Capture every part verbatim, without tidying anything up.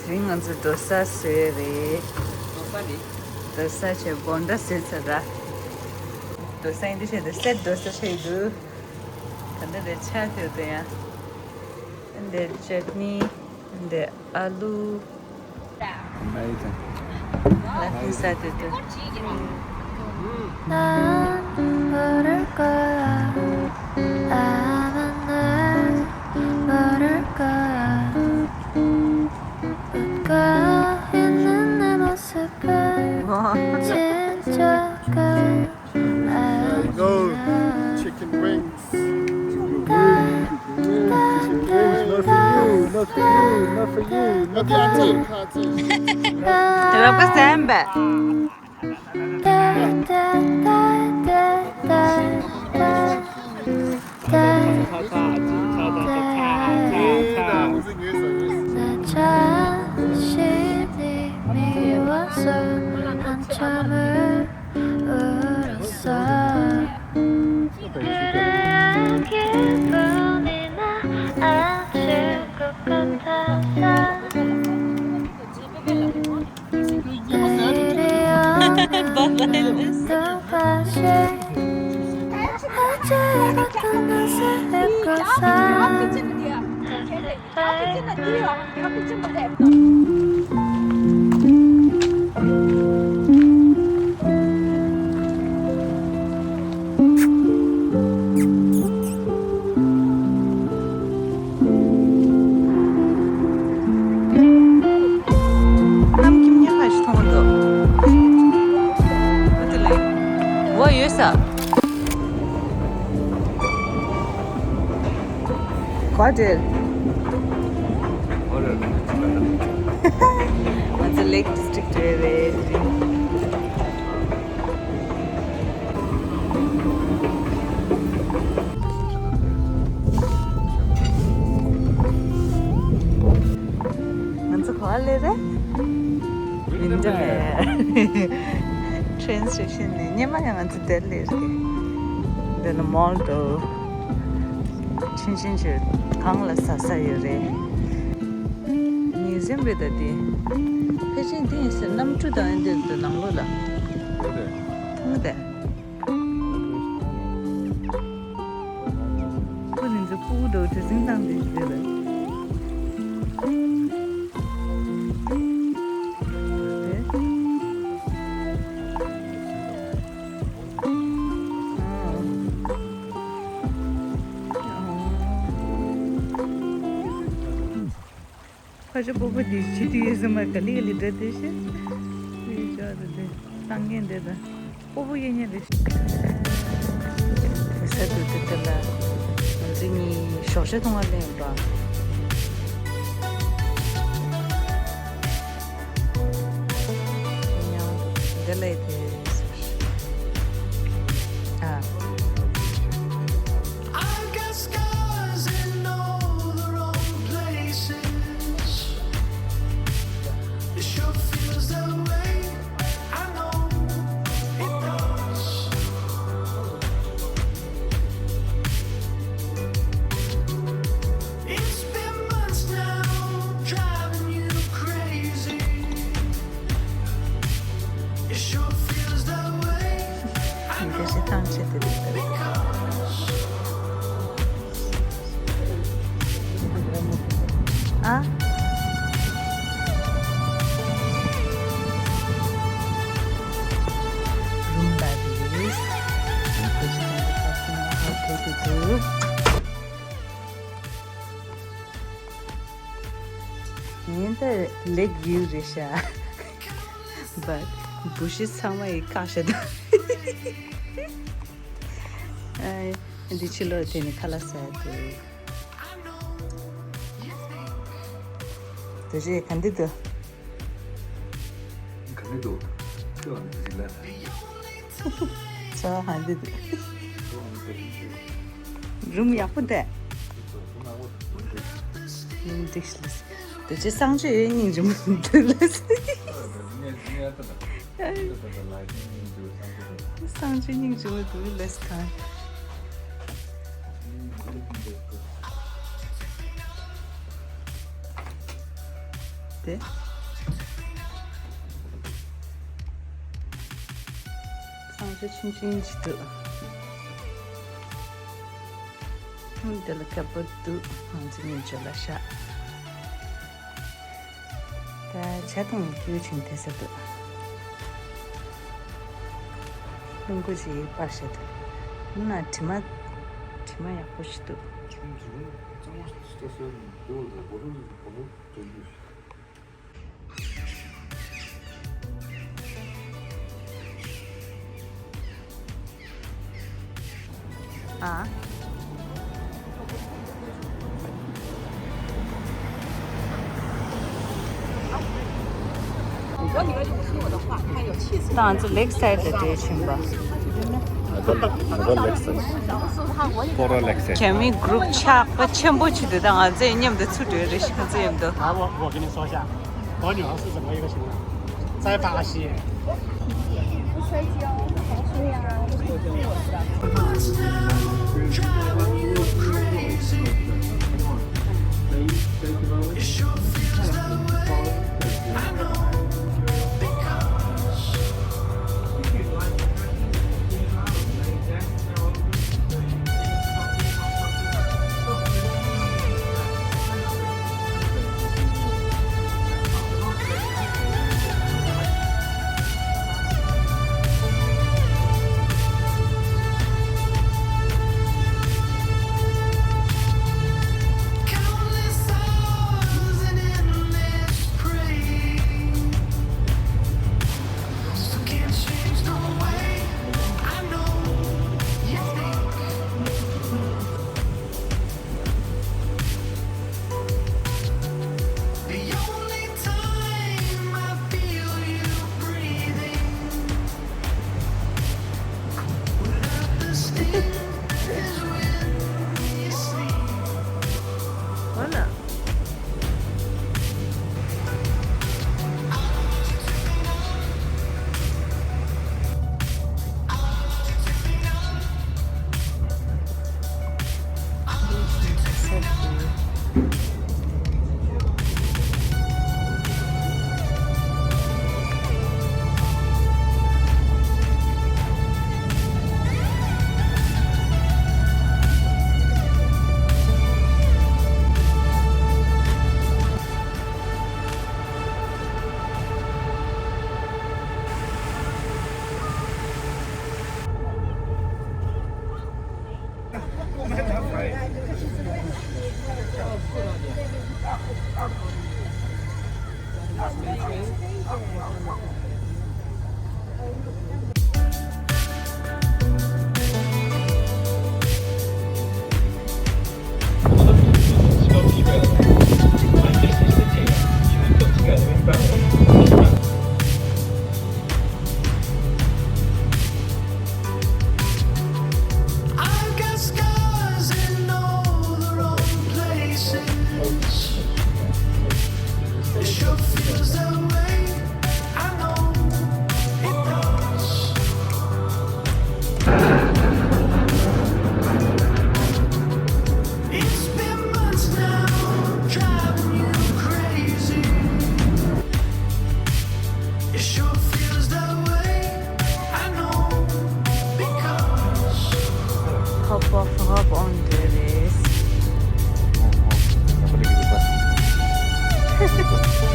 རིང་ང་ཚོ་རྡོ་ས་བཟོས་རེད། རྡོ་ས་རེད། རྡོ་ས་བྱས་སྦོ་འདྲ་བཟོས་ཚར་ར། རྡོ་ས་ཡིན་འདི་བྱས་འདི་སེ་རྡོ་ས་བྱས་འདུག་ད་འདི་རེད་ཆ་དེ་དེ་ཡང་། འདི་ཅེ་ནི། འདི་ཨ་ལུ། Amazing. Nothing said it. 난 모를 거야. 아마 날 모를 거야. 웃고 있는 내 모습을 와. 진짜 Go. Chicken wings. Chicken wings. Chicken wings. Not for you. Not for you. Not for you. Not for you. Not for you. Not for you. 내 자신이 미워서 한참을 울었어. 그래 기분이 나 아플 것 같아서. 내일이 오면 또 다시 어제보다 더 슬플 거야. གནམ་ཁྱིམ་ཉག་ག་ཞིག་མཐོང་འདུག་ཨ་དེ་ལས། འོ་ཡོད་ས། ག་འདྲ། ང་ཚོ་Lake District་རེད་རེད། ང་ཚོ་ག་པར་སླེབས་རེད། Windermere། Train station་ནས་སྔོན་མ་ཡང་ང་ཚོ་དེར་སླེབས་རེད། འདི་ལ་mall་འདུག་ཆུང་ཆུང་ཅིག་གང་ལ་ཟ་ས་ཡོད་རེད། Museum་རེད་ད་དེ། ཕལ་ཆེར་འདི་ཡིན་ཟེར། གནམ་གྲུ་དང་འདི་འདུག་ནང་ལོགས་ལ། ཨང་དེ། ཁོ་རང་ཚོ་ཕྲུ་གུ་འདྲ་བོ་dressing་བཏང་བསྡད་ཀྱི་རེད་ལ། ཕ་ཆུ་སྤོ་བོ་འདི་ཇི་ཏི་ཡོད་ཟེར་མ་ག་ལེ་ག་ལེ་འདྲ་དེ་ཤེས། དེ་ཅག་དེ་དེ་བཏང་མཁན་དེ་དང་སྤོ་བོ་གཡས་གཡོན་རེད། དེ་ས་དུ་དེ་དེ་ལ་ང་ཚོ་གཉིས་ཞོགས་ཇ་འཐུང་བ་སླེབས་པ། དེ་ལས་དེ་ཟེར། ཨ། I've got scars in all the wrong places. It sure feels that way. I know it does. It's been months now, driving you crazy. It sure feels that way. I know because ཨ། རུམ་པ་རེད། ཁོ་ཅི་ཐང་གི་ཁ་སང་ཧོ་ཐལ་དུ་འདུག་ངས་ད་ལེགས་ཡོད་རེད་ཤག But་འབུ་ཤི་ཚང་མ་ཡི་བཀག་ཤ་དང་། ཨ། འདི་ཕྱི་ལོགས་དེ་ནི་ཁ་ལག་ཟ་ཡ་འདུག་དེ་རྗེས་ག་འདི་འདུག་ག་འདི་འདུག་ཁྱོད་འདི་ལ། ཚོ་ཧ་འདི་འདུག་རུམ་ཡག་པོ་འདུག་རུམ་འགྲིག་ཤི་ལ། དེ་རྗེས་གསང་སྤྱོད་ཡོད་སྙིང་རྗེ་མོ་འདུག་ལ། སངས་རྒྱས་སྙིང་རྗེ་མོ་འདུག་ལས་ཁང་། དེ། གཙང་ཆུ་ཆུང་ཆུང་ཞིག་འདུག་ཨུམ། འདི་ལ་སྐད་པོ་འདུག་ང་ཚོ་གཉིས་འཇོ་ལ་ཤག་ད་ཇ་དང་སྐྱུར་ཆིན་དེ་ཟེར་འདུག་རླུང་བུ་ཞིག་སྤར་བཞག་འདུག་ན་དྲི་མ། དྲི་མ་ཡག་པོ་ཞིག་འདུག་ཨ། ད་ང་ཚོ་ལེག་སའེ་ཌི་ལ་འགྲོ་ཕྱིན་པ། ཁོ་ར་ལེག་སའེ་ཌི། ཁོ་ར་ལེག་སའེ་ཌི། རྒྱ་མི་གུ་རུབ་ཆགས་པ་ཆེན་པོ་ཅིག་འདུག་ད་ང་ཚོའི་མཉམ་དུ་ཚུར་འགྲོ་རེ་ཞིག་ང་ཚོ་མཉམ་དུ། 好，我我给你说一下，我女儿是怎么一个情况，在巴西。Hop off, hop on འདྲ་རེད། ཁོ་ཚོ་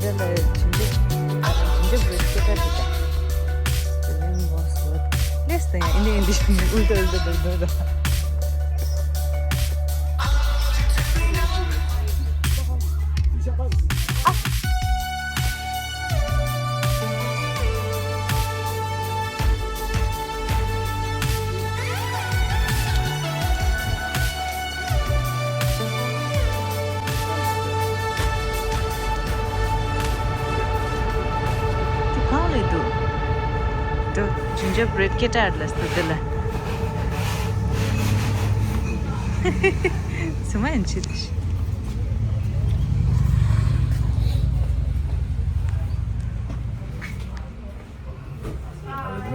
དེ་ལ་ཇིན་ཇར་ཇིན་ཇར་བི་རེཌ་སྐད་གྲགས་ཅིག་དང་། ལེས་དང་ཡང་ཨིན་དི་ཨིན་དི་ཨུལ་ཏོ་ཨུལ་ཏོ་འདུག་འདུག་འདུག་ཇོ་བྷི་རེཌ་སྐད་གྲགས་ལ་སུ་དེ་ལ། སུ་མ་ཡིན་ཆེ་དེ་ཤི།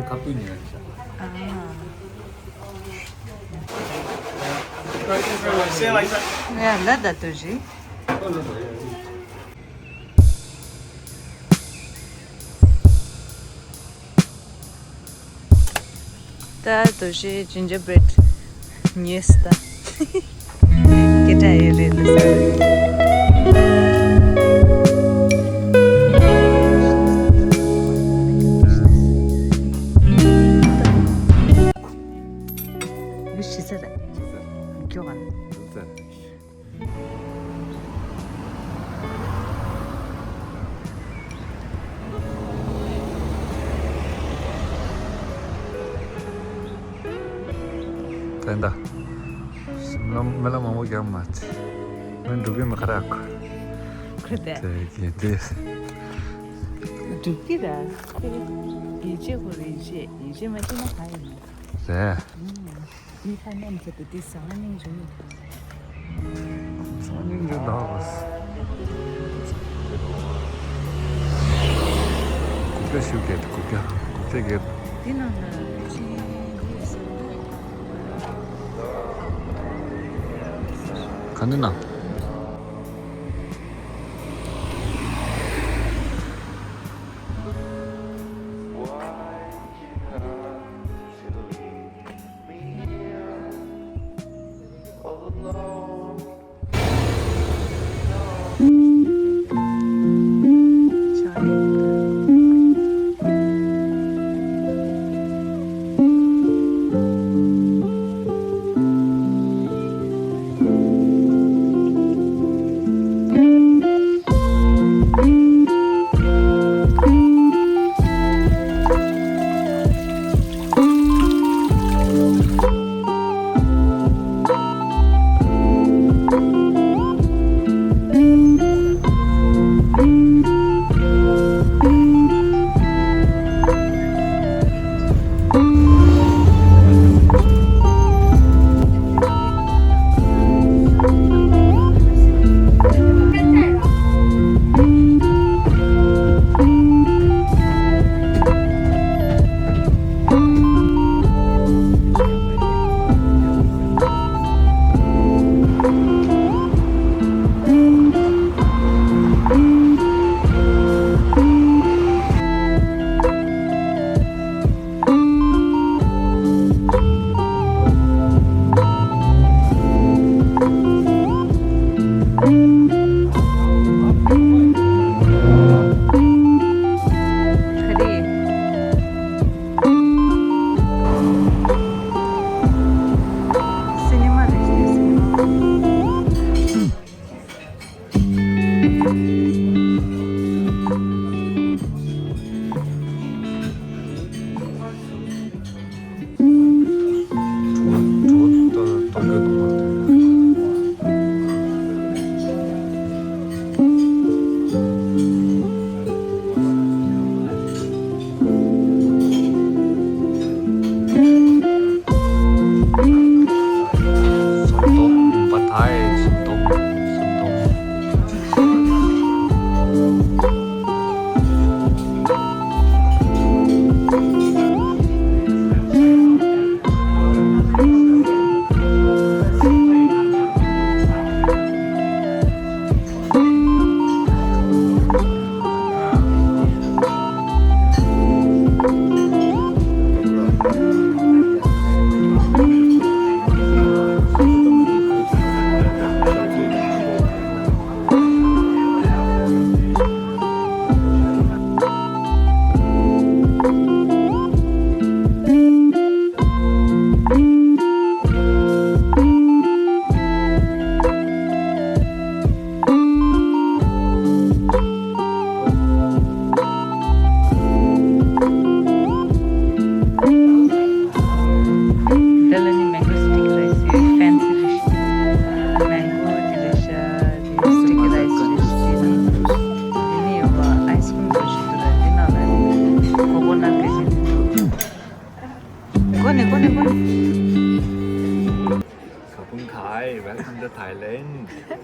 ཁ་པུ་ཉོས་ཤག་ཡ་ལ་ད་དུ་རེད། ད་དུ་ཞེས་ཇིན་ཇར་བྷི་རེཌ་ཉེས་ད། སྐད་གྲགས་ཡོད་རེད་ལ་ཟེར། ཡུ་ཤི་ས་ར། མགྱོགས་ཨ་ནི། དེ་འདྲ། སྨན་བླ་མང་པོ་རྒྱག་མ་ཚེ། མི་འགྲོ་གི་མི་ཁ་རག་གོ། ཁུ་དེ། དེ་གི་དེ། འགྲོ་གི་ར། ཡིད་ཆེས་ཁོ་རེ་ཡིད་ཆེས་ཡིད་ཆེས་མ་བྱེད་ན་ག་ཡིན་ནོ། རེད། ཨུམ། མི་ཁ་མཉམ་ཚོ་དེ་དེ་ཟང་སྙིང་རེད། ཟང་སྙིང་རེད་ད་བ། གུག་ཀྱ་ཤིག་གེ་གུག་ཀྱ་གུག་ཀྱ་གེ། དེ་ནང་ལ་ཅི་ཡོད་ཟེར་ན། ག་འདི་ན།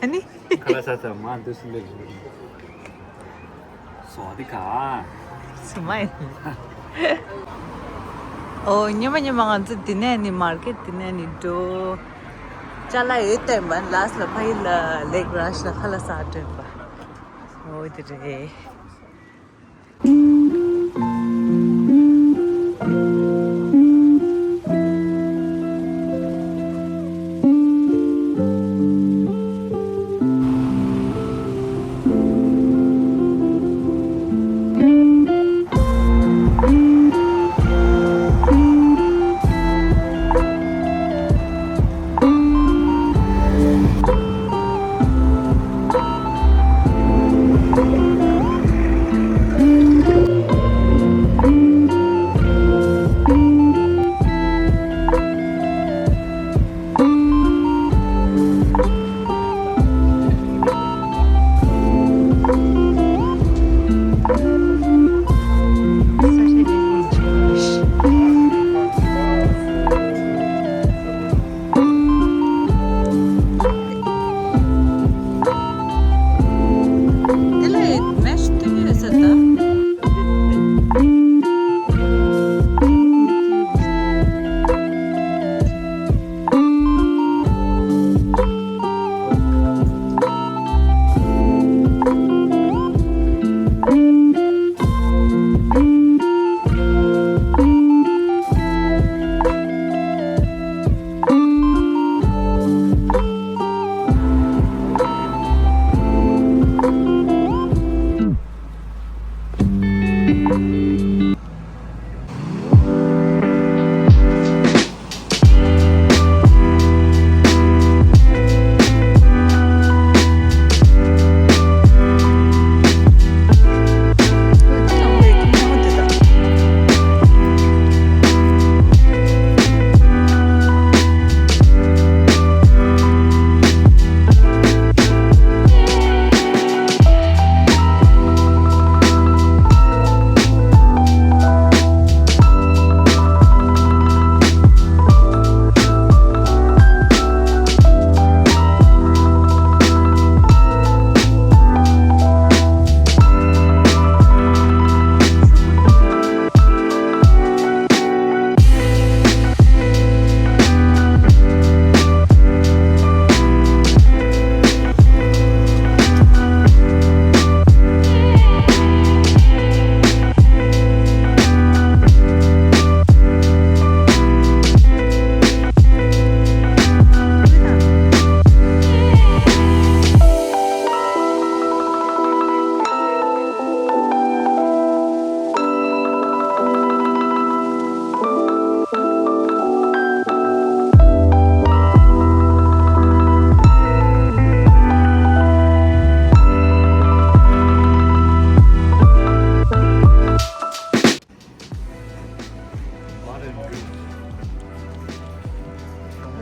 ཨ་ནི། ཁ་ལག་ཟ་ཚར་མ་འདུག་སེ་སླེབས་སོང་། སོ་དེ་ག་སུ་མ་ཡིན། ཨོ་ཉི་མ་ཉི་མ་ང་ཚོ་འདི་ནས་ནི་མར་ཀེཊ་འདི་ནས་ནི་འགྲོ། ཅ་ལག་ཡོད་བསྟན་པ་ལ་སི་ལ་ཕ་ཡི་ལ་ལེག་རཱཇ་ལ་ཁ་ལག་ཟ་སྤྲད་པ། ཨོ་དེ་རེད།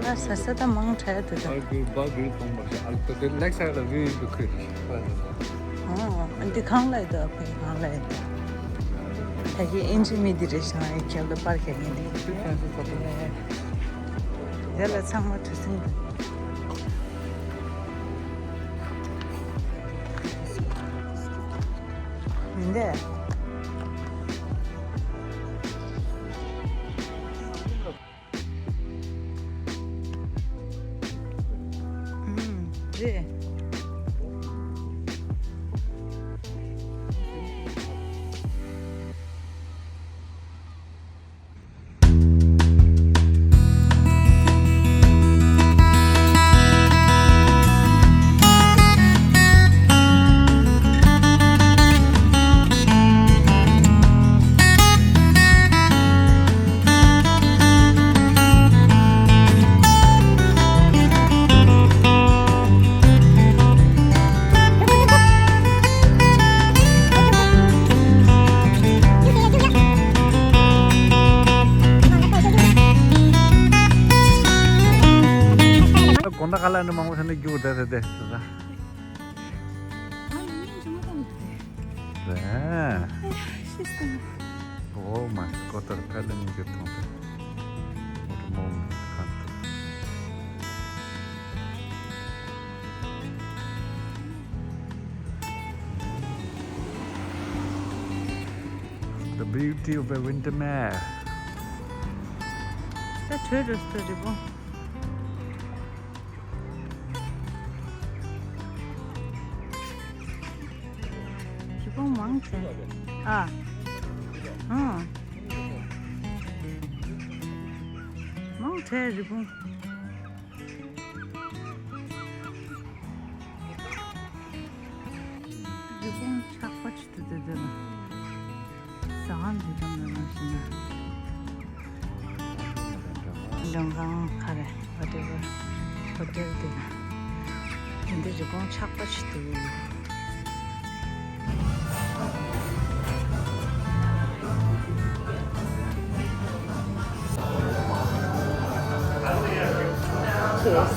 ལ་ས་ས་ད་མང་དྲགས་འདུག་ད། བར་གུ་བར་གུ་གཏོང་པ་ཞིག་ཨ་ལ་ཏོ་དེ་ལེགས་ས་ལ་བི་བི་ཁུ་ཨ་འདི་གང་ལ་ཡོད་ད་ཁོས་གང་ལ་ཡོད་ད། ད་གི་ཨིན་ཇི་མི་འདི་རེ་ཞིག་ཡོད་ཁྱབ་ལ་པར་ག་ངེས་འདི་ཡ་ལ་ཚང་མ་གྲུ་གཟིངས་འདུག་མིན་ཏེ། ཨུམ། རེད། དགོང་དག་ཁ་ལག་ནི་མང་པོ་ཟ་ནས་རྒྱུག་བསྡད་ཟེར་ཏེ་ཟེར་ས། ཨ་ནི་མི་འཇོན་མ་གཏོང་གི་འདུག་སྟེ། རེད། ཤི་སོང་། Oh my god, ད་ལྟ་ནས་འགྱུར་ཐོང་ཏེ། What a moment, ཁ་ཏུ། Beauty of a winter mare. ད་བྲོས་འགྲོ་སོང་རི་བོང་། རི་བོང་མང་ཆེ། ཨ། ཨ། མང་ཆེ་རི་བོང་། རི་བོང་ཆགས་པ་ཆེ་དུ་དེ་དེ་ལ། ཟ་ཁང་འདི་དང་འདྲ་མ་ཞིག་ན། མགྲོན་ཁང་ཁ་རེ་whatever hotel དེ་ན། དེ་འདི་རི་བོང་ཆགས་པ་ཆེ་དུ། Cheers.